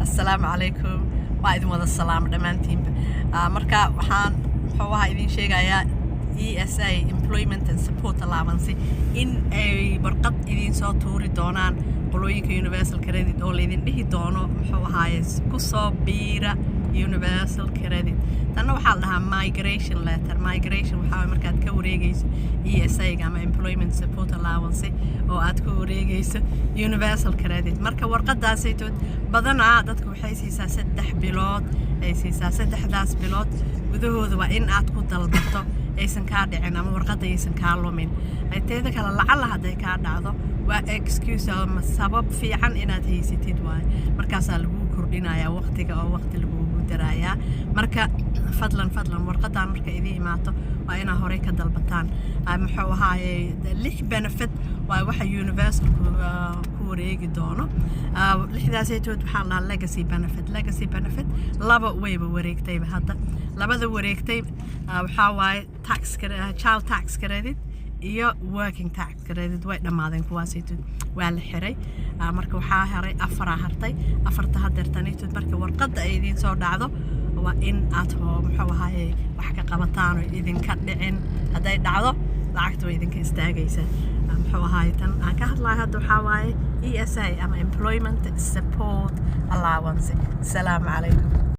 Assalaamu calaykum, waa idin wada salaamo dhammaantiinba. Marka waxaan, muxuu ahaa, idin sheegayaa ESA, Employment and Support Allowance, in ay warqad idin soo tuuri doonaan qolooyinka Universal Credit oo laydin dhihi doono, muxuu ahaaye, kusoo biira Universal Credit. Tanna waxaa la dhahaa migration letter. Migration waxaa waye markaad ka wareegayso ESA ga ama Employment Support Allowance oo aad ku wareegayso Universal Credit. Marka warqadaasaytood badanaa dadku waxay siisaa 3 bilood ay siisaa. 3daas bilood gudahooda waa in aad ku dalbato, aysan kaa dhicin ama warqadda aysan kaa lumin. Ay teeda kale, lacalla hadday kaa dhacdo, waa excuse ama sabab fiican inaad haysatid waaye. Markaasaa laguu kordhinayaa waqtiga oo waqti lagugu darayaa. Marka fadlan, fadlan, warqadan marka idiin imaato waa inaa horey ka dalbataan. Muxuu ahaaye, lix benefit waa waxa Universal ku wareegi doono. Lixdaasaytood waxaa la dhahaa legacy benefit. Legacy benefit laba wayba wareegtayba hadda. Labada wareegtay waxaa waaye child tax credit iyo working tax credit. Way dhammaadeen kuwaasaytood, waa la xiray. Marka waxaa haray afaraa hartay, afarta hadeertanaytood. Marka warqadda ay idiin soo dhacdo waa in aad muxuu ahaaye, wax ka qabataan oo idinka dhicin. Hadday dhacdo, lacagta way idinka istaagaysaa. Muxuu ahaaye, tan aan ka hadlayo hadda waxaa waaye ESA ama Employment Support Allowance. Asalaamu calaykum.